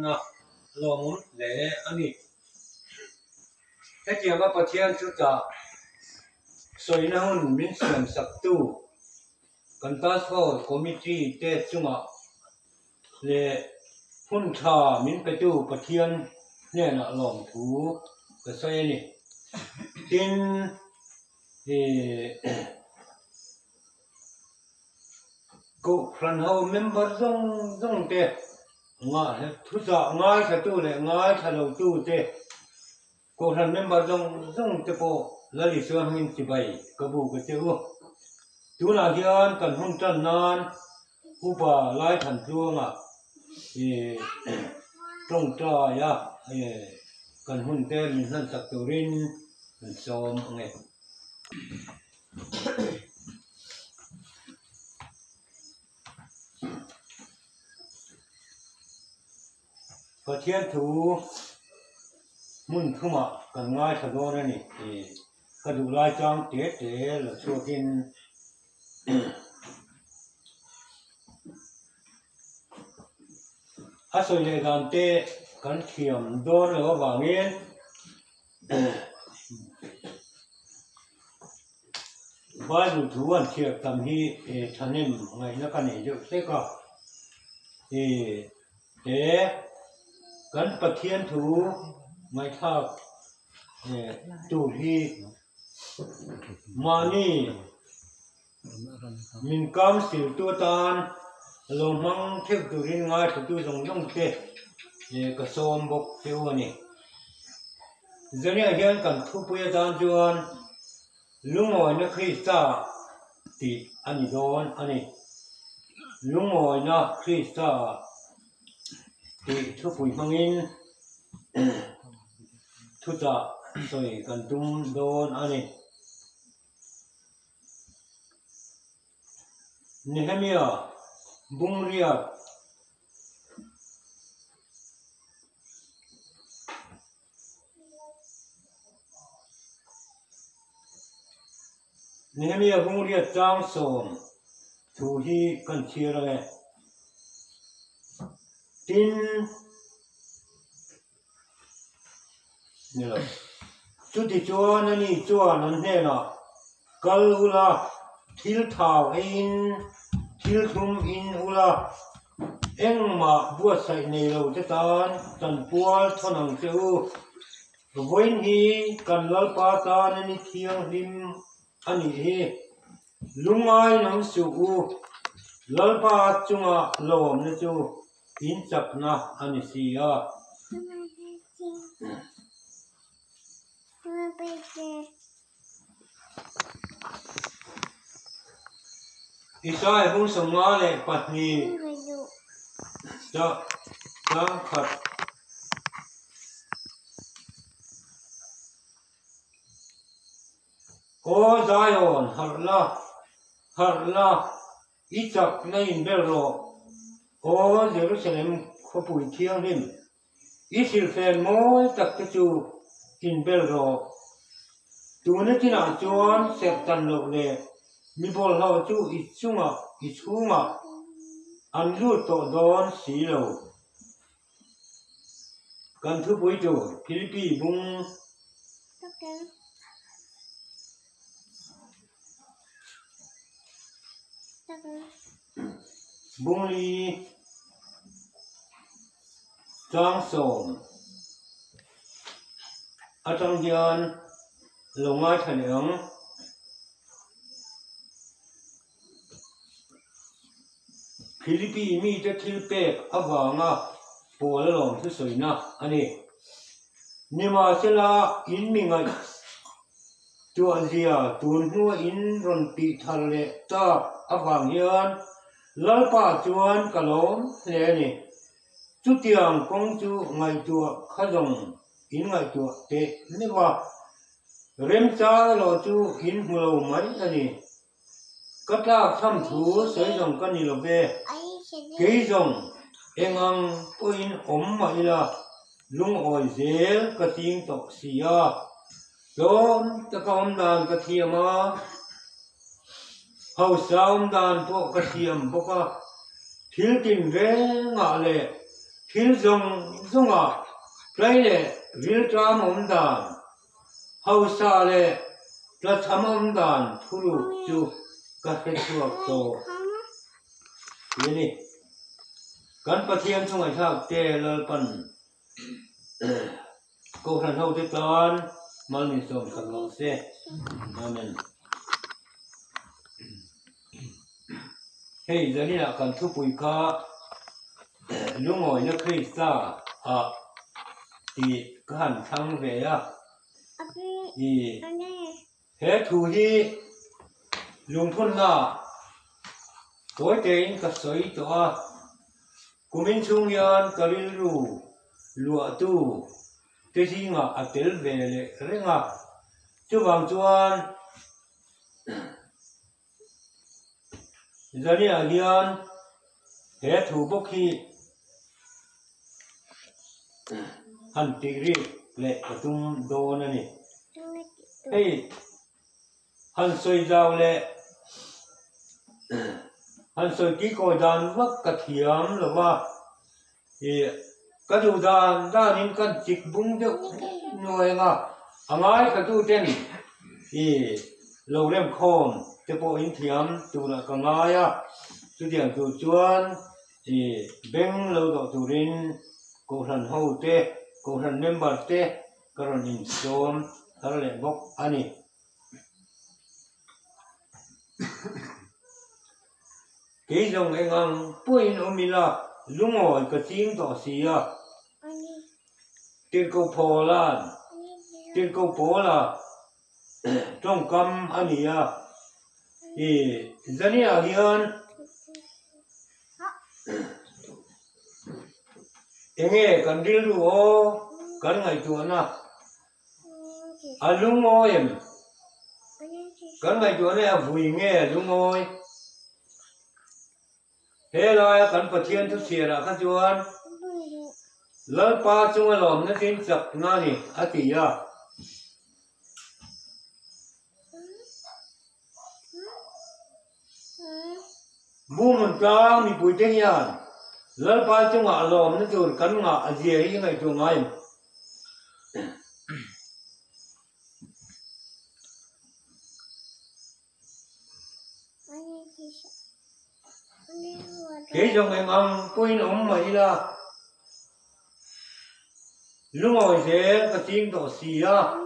a, a lawmawm hle a ni. Hetianga Pathian chu chah sawina hun min siamsaktu kan Task Force Committee te chungah leh hun tha min petu Pathian hnenah lawmthu ka sawi a ni. Tin, ih Kohhran ho member zawng zawng te thuchah ngaithla-tu leh ngaithla lotu te Kohhran member zawng zawng te pawh Lal Isua hmingin chibai ka bu ka che u. Tunah hian kan hun tan nan Upa Laithan Tluanga ih tawngtaia kan hun te min hlansak turin kan sawm ang e. Pathian thu hmun thumah kan ngaithla dawn a ni tih ka duh lai chang te te la chhuakin a sawi leh dan te kan thiam dawn loh avangin Bible thu an chhiar tam hi thahnem ngaihna ka nei deuh hlek a, he kan Pathian thu ngaihthlak tur hi mahni min council tu atan lo hmang theuh turin ngaithlatu zawng zawng te ka sawm bawk cheu a ni. Zaniah hian kan thupui atan chuan Lungawina Krista tih a ni dawn a ni. Lungawina Krista tih thupui hmangin thuchah sawi kan tum dawn a ni. Nehemia Bungriat Nehemia Bungriat chang sawm thu hi kan chhiar ang e. Tin, Ni lo. Chutichuan ani chuan an hnenah, Kal ula, thil thau eiin thil thlum in ula, engmah buatsaih nei lo te tan chanpual thawn ang che u. Vawiin hi kan Lalpa tan a ni thianghlim a nih hi. Lungngai nang suh u, Lalpa chunga lawmna chu In chakna a ni si a. Isaiah bung 52 chang khat. Aw Zion, harh la, harh la. I chakna in ber rawh, Aw Jerusalem khawpui thianghlim, i silfen mawi tak te chu in bel rawh. Tuna chinah chuan serh tan loh leh mi bawlhhlawh chu i chungah i chhungah an lut tawh dawn si lo. Kan thupui tur Philippi bung. Bungli Tlangsawm atang hian lo ngaithla leh ang. Philippi mite thil pek avanga pawl alawm thusawina a ni. Nimahsela in mi ngaih Tuahzia tun hnua in rawn tih thar leh tak avang hian Lalpa chuan ka lawm hle a ni. Chutiang kawng chu ngaihtuah kha zawng in ngaihtuah teh meuh a, remchang erawh chu in hmu lo mai a ni. Ka tlak tham thu sawi zawng ka ni lo ve. Kei zawng eng ang pawhin awm mah ila lungawi zel ka ching tawh si a. Tlawm taka awm dan ka thiam a, hausa awm dan pawh ka thiam bawk a. Thil tin rengah leh. Thil zawng zawngah tlai leh rilṭam awm dan, hausa leh tlachham awm dan thuruk chu ka hre chhuak tawh ti a ni. Kan Pathian chungaihthlak te Lalpan Kohhran hote tan mal min sawm sak rawh se. Amen. Hei zaninah kan thupui kha lungawina Krista ah tih ka han thlang ve a. He thu hi lungphunna tawi tein ka sawi tawh a, kumin chhung hian ka rilru luahtu te zingah a tel ve leh reng a, chuvang chuan Zaniah hian he thu bawk hi han tih rik leh ka tum dawn a ni. Hei han sawi zau leh han sawi tikawi dan vak ka thiam lo va, ih ka duh dan danin kan chik bung deuh nuai ang a, a ngaithla ten ih lo remkhawm te pawh in thiam turah ka ngai a, chutiang tur chuan ih beng lo dawh turin kohhran ho te kohhran member te ka rawn insawm thar leh bawk a ni. Kei zawng eng ang pawhin awm ila lungawi ka ching tawh si a, Tirhkoh Paula'n Tirhkoh Paula tawngkam a ni a, i zaniah hian enge kan rilru aw kan ngaihtuahna A lungawi em? Kan ngaihtuahna hi a vui nge a lungawi? He laia kan Pathian thuchhiarah kha chuan Lalpa chunga lawmna tin chakna a ni a ti a. Buhmun tlang mipuite hian Lalpa chungah lawmna tur kan ngah a zia hi ngaihtuah ngai em? Kei zawng eng ang pawhin awm mah ila, lungawi zel ka ching tawh si a,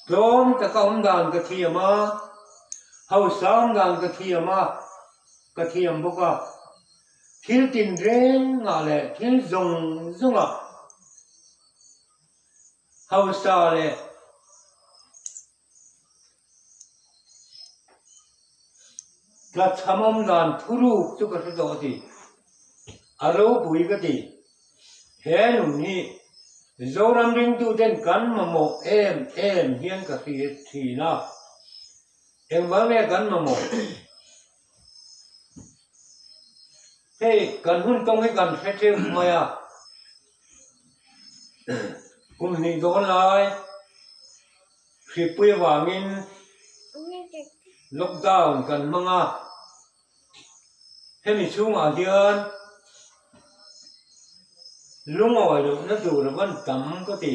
tlawm taka awm dan ka thiam a, hausa awm dan ka thiam a, ka thiam bawk a. Thil tinrengah leh thil zawng zawngah hausa leh tlachham awm dan thuruk chu ka hre tawh a ti. A ropui ka ti. He nun hi Zoram ringtuten kan mamawh em em hian ka hria thin a. Engvang nge kan mamawh? Hei kan hun tawng hi kan hre theuh mai a, kum hnih dawn lai hripui avangin lockdown kan hmang a, hemi chhungah hian lungawi lohna tur a van tam ka ti.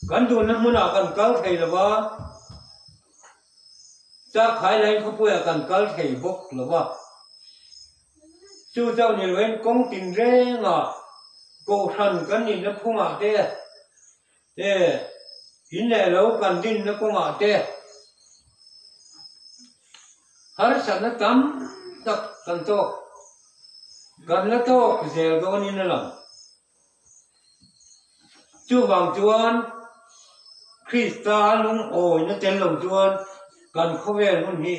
Kan duhna hmunah kan kal thei lo va, Chakkhai laiin khawpuiah kan kal thei bawk lo va. Chu chauh ni loin kawng tinrengah kohhran kan nihna phungah te, in leh lo kan dinna kawngah te harsatna tam tak kan tawk, kan la tawk zel dawnin a lang. Chuvang chuan Krista lungawina tel lo chuan kan khawvel hun hi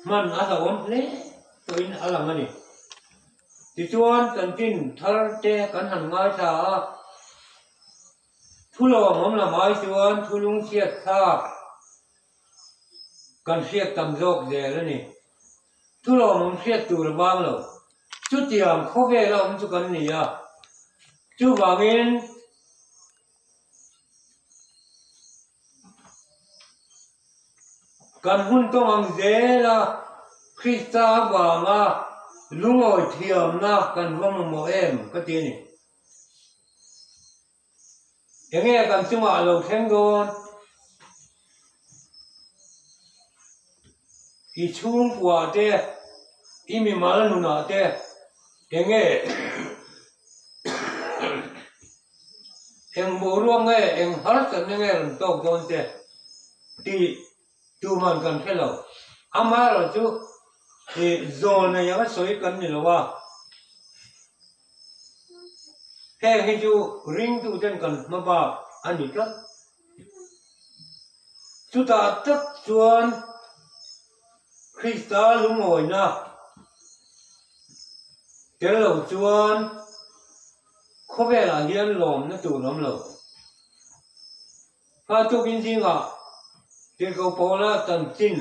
hman a hlauhawm hle tawhin a lang a ni. Tichuan chanchin thar te kan han ngaithla a. Thu lawmawm lam ai chuan thu lungchhiat thlak kan hriat tam zawk zel a ni. Thu lawmawm hriat tur a vang lo. Chutiang khawvela awm chu kan ni a. Chuvangin kan hun tawng ang zela Krista avanga lungawi thiamna kan va mamawh em ka ti a ni. Enge kan chungah a lo thleng dawn? I chhungkuah te, i mimal nunah te enge eng boruak nge, eng harsatna nge rawn tawk dawn che tih tuman kan hre lo. Amaherawhchu zawl nei anga sawi kan ni lo a. Heng hi chu ringtuten kan hma bak a ni tlat. Chutah tak chuan Krista lungawina tel lo chuan khawvelah hian lawmna tur a awm lo. Kha tukin zingah Tirhkoh Paula chanchin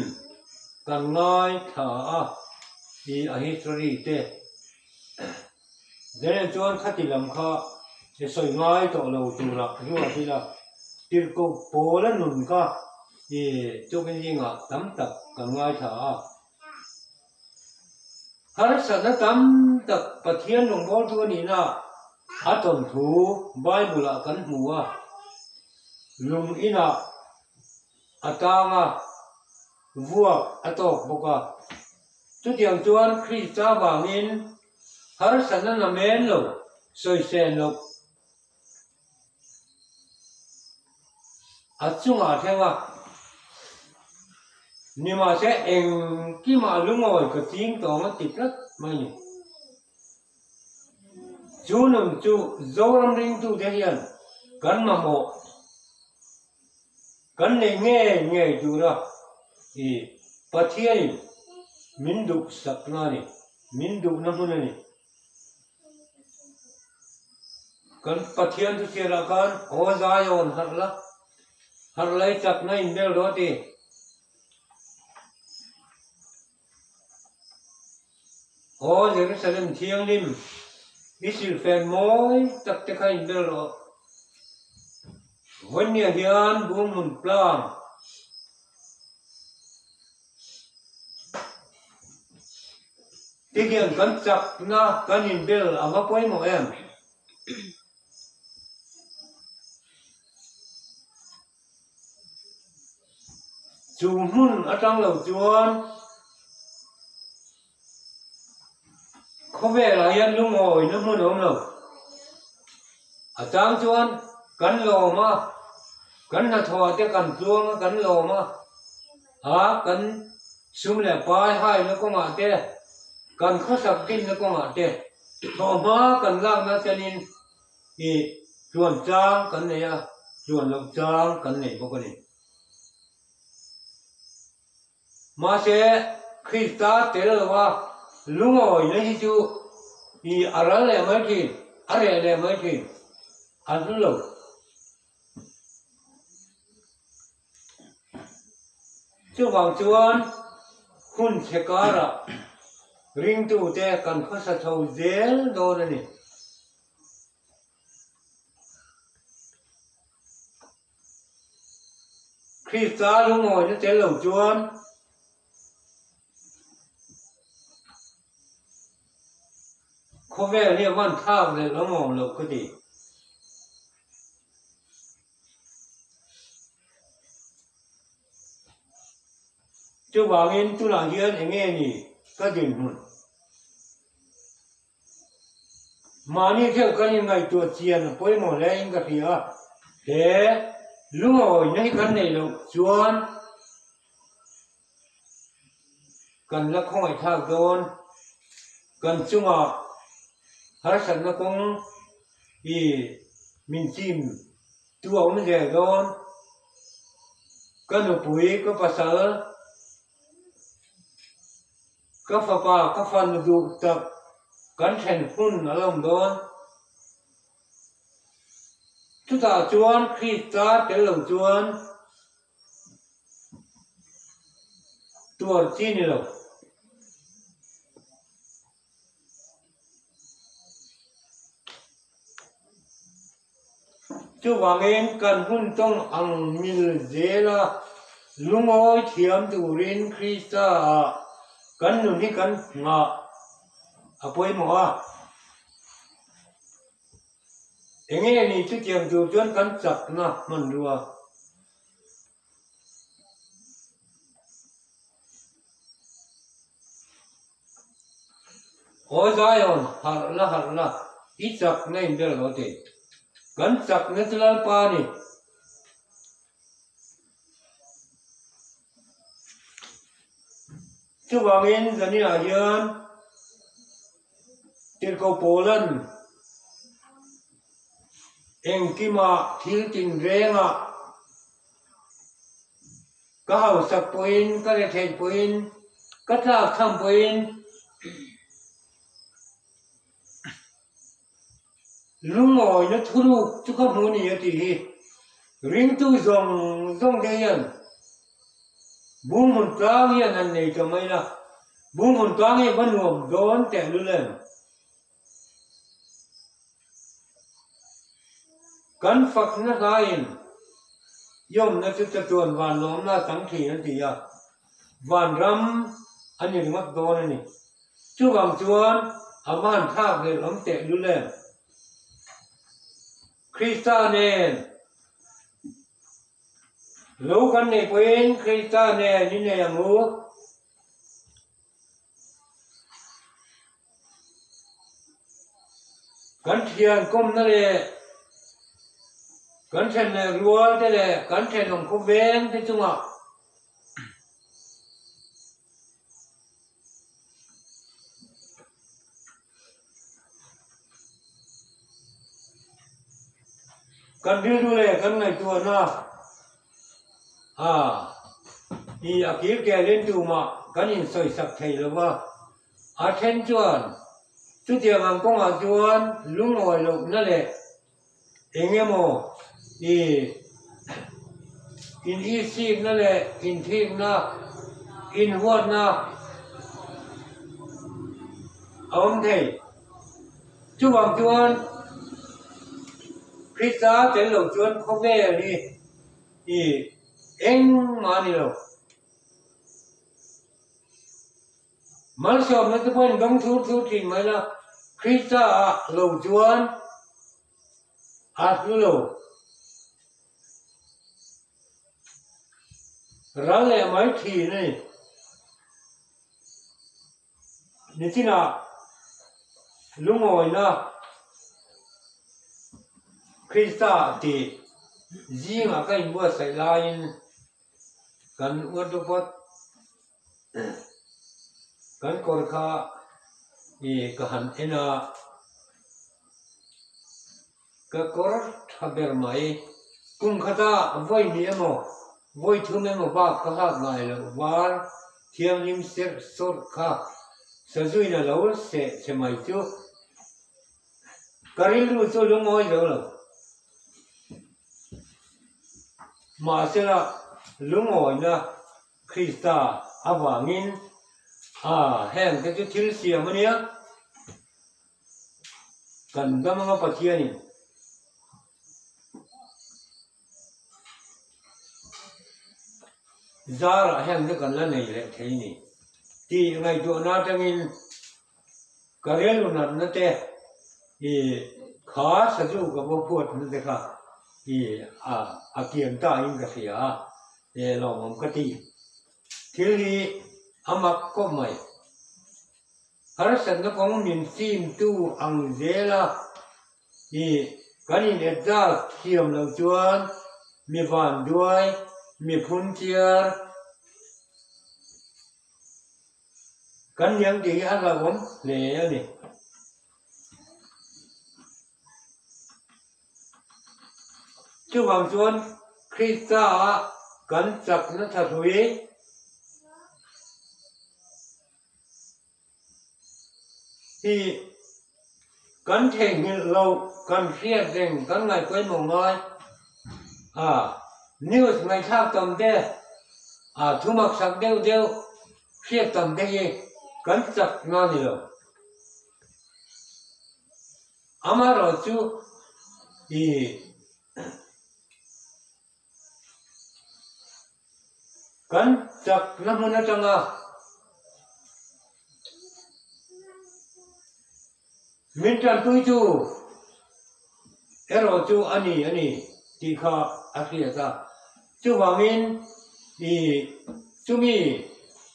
kan ngaithla a i a history te Daniel chuan khati lam kha i sawi ngai tawh lo tura ruat ila Tirhkoh Paula nun kha i tukin zingah tam tak kan ngaithla a. Harsatna tam tak Pathian rawngbawltu a nihna a tawn thu Bible-ah kan hmu a, lung inah a tang a, vuak a tawk bawk a. Chutiang chuan Krista vangin harsatna namen lo sawisel loh A chungah thleng a, nimahse engkimah lungawi ka ching tawng a ti tlat mai ni. Chu nun chu Zoram ringtute hian kan mamawh kan neih ngei ngei tura i Pathianin min duhsakna a ni, min duhna hmun a ni. Kan Pathian chu chhiarah khan aw Zion harh la, harh lai chakna in bel rawh a ti. Aw Jerusalem thianghlim, i silhfen mawi tak te kha in bel rawh. Vawinia hian bunghmun tlang. Tihian kan chakna kan inbel a va pawimawh em? Chu hmun atang lo chuan khawvelah hian lungawina hmun a awm lo. A chang chuan kan lawm a, kan hnathawh te kan tluang a kan lawm a, a kan sum leh pai haina kawngah te, kan khawsak dinna kawngah te thawhhma kan lakna chenin ih tluan chang kan nei a, tluan loh chang kan nei bawk a ni. Mahse, Krista tel lova lungawina hi chu i a ral leh mai thin, a reh leh mai thin, a hlu lo. Chuvang chuan hun chhe karah ringtute kan khawsa chho zel dawn a ni. Krista lungawina tel lo chuan khawvel hi a van thlak leh lo awm loh ka ti. Chuvangin tunah hian eng nge ni ka dinhmun? Mahni theuh kan inngaihtuah chian a pawimawh hle in ka hria a, he lungawina hi kan neih loh chuan kan la khawngaihthlak dawn, kan chungah harsatna kawng i min chim tu a awm zel dawn, ka nupui ka pasal Ka fapa ka fanu duh tak kan thlen hun a lo awm dawn. Chutah chuan Krista tel lo chuan tuar chi ni lo. Chuvangin kan hun tawng ang mil zela lungawi thiam turin Krista ah kan nun hi kan nghah a pawimawh a. Enge ni chutiang tur chuan kan chakna hmanrua. Aw Zion, harh la harh la, i chakna in ber lo ti. Kan chakna chu Lalpa a ni. Chuvangin zaninah hian Tirhkoh Paula'n engkimah thil tinrengah Ka hausak pawhin, ka retheih pawhin, ka tlakchham pawhin lungawina thuruk chu ka hmu ni a tih hi ringtu zawng zawng te hian bunghmun tlang hian han nei ta mai la, bunghmun tlang hi va nuam dawn tehlul em? Kan fakna hlaiin Iawmna chu chatuan vanlawmna a chang thin an ti a, vanram a ni ringawt dawn a ni. Chuvang chuan a va han thlak leh awm teh lul em? Krista nen lo kan neih pawhin Krista nen i nei ang u. Kan thian kawmna leh kan then leh rual te leh kan thenawm khawveng te chungah kan rilru leh kan ngaihtuahna A, i a kir kelin tumah kan insawisak thei lo va, a then chuan chutiang ang kawngah chuan lungawi lohna leh eng emaw i in-isikna leh inthikna, inhuatna a awm thei. Chuvang chuan Krista tel lo chuan khawvel hi I engmah a ni lo. Malsawmna te pawhin dawng thur thur thin mai la, Krista ah lo chuan a hlu lo. Ral leh mai thin a ni. Nichinah lungawina Krista tih zingah ka inbuatsaih laiin kan wardrobe kan kawr kha ih ka han en a, ka kawr tha ber mai. Kum khata vawi hnih emaw, vawi thum emaw bak ka hlak ngai loh var thianghlim serh sawrh kha sazuina lo seh che mai chu ka rilru chu lungawi zo lo. Mahsela lungawina Krista avangin a heng te chu thil siam a nia. Kan dam anga Pathianin zarah hian te kan la nei leh thei ni tih ngaihtuahna atangin ka rilru natna te ih kha sazu ka va huatna te kha ih a kian ta in ka hria a, lawmawm ka ti. Thil hi a mak khawp mai. Harsatna kawng min fimtu ang zela i kan in adjust thiam loh chuan mi vanduai, mi phunchiar kan niang tih hi a hlauhawm hle a ni. Chuvang chuan Krista ah kan chakna thahrui Hi kan theihnghilh lo, kan hriat reng, kan ngaihpawimawh ngai a, news ngaihthlak tam te, a thumak sak deuh deuh hriat tam te hi kan chak na ni lo. Amaherawhchu i. Kan chakna hmun atanga min tanpui chu erawh chu a ni a ni tih kha a hriat a. Chuvangin i chumi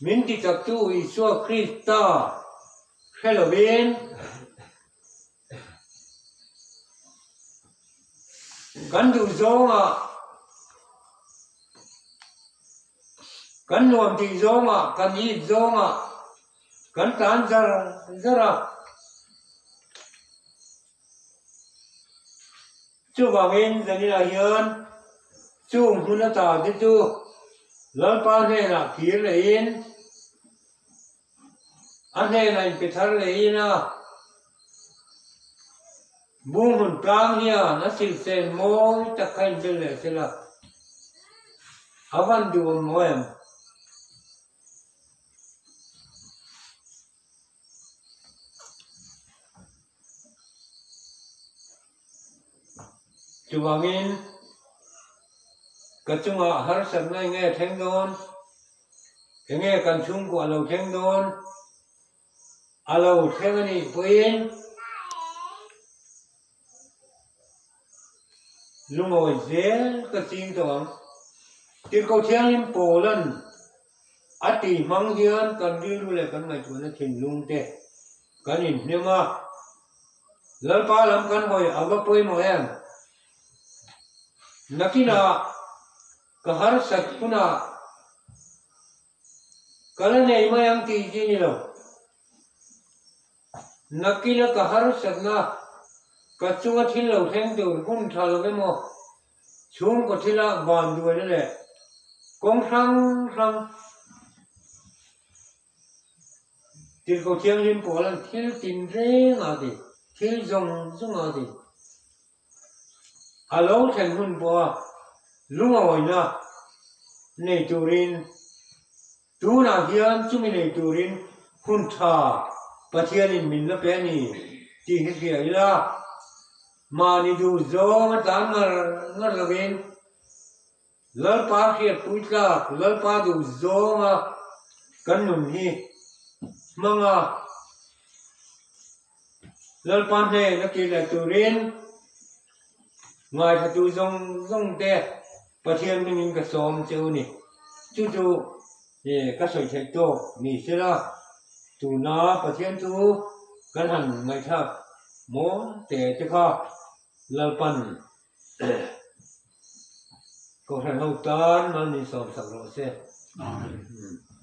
min tichaktu Isua Krista hre lovin, Kan duh zawngah, kan nuam tih zawngah, kan it zawngah kan tlan zar zar a. Chuvangin zaninah hian chung hmun ata te chu Lalpa hnenah kir lehin, A hnenah inpe thar leh in a Bunghmun tlang hian a silhsen mawi tak kha inbel leh sela a van duh awm maw em? Chuvangin ka chungah harsatna eng nge thleng dawn? Eng nge kan chhungkua a lo thleng dawn? A lo thleng a nih pawhin lungawi zel ka ching tawh ang. Tirhkoh Thianghlim Pawlan a tih hmang hian kan rilru leh kan ngaihtuahna thinlung te kan inhnem a, Lalpa lam kan hawi a va pawimawh em? Nakinah ka harsat hunah ka la nei mai ang tih chi ni lo. Nakina ka harsatna ka chunga thil lo thleng tur hun tha lo emaw chhungkaw thila van duaina leh kawng hrang hrang Tirhkoh Thianghlim pawl an thil tin reng a ti, thil zawng zawng a ti. A lo thlen hun pawha lungawina nei turin tunah hian chumi nei turin hun tha Pathianin min la pe a ni tih hi hria ila, mahni duh zawng a tlan ngar ngar lovin Lalpa hriatpui tlak, Lalpa duh zawnga kan nun hi hmanga Lalpa hnen a kir leh turin ngaithla zawng zawng te Pathian hmingin ka sawm che u ni. Chu chu ka sawi theih tawk ni sela, tuna Pathian chu kan han ngaihthlak maw te te kha Lalpan Kohhran ho tan mal min sawmsak rawh se. Amen.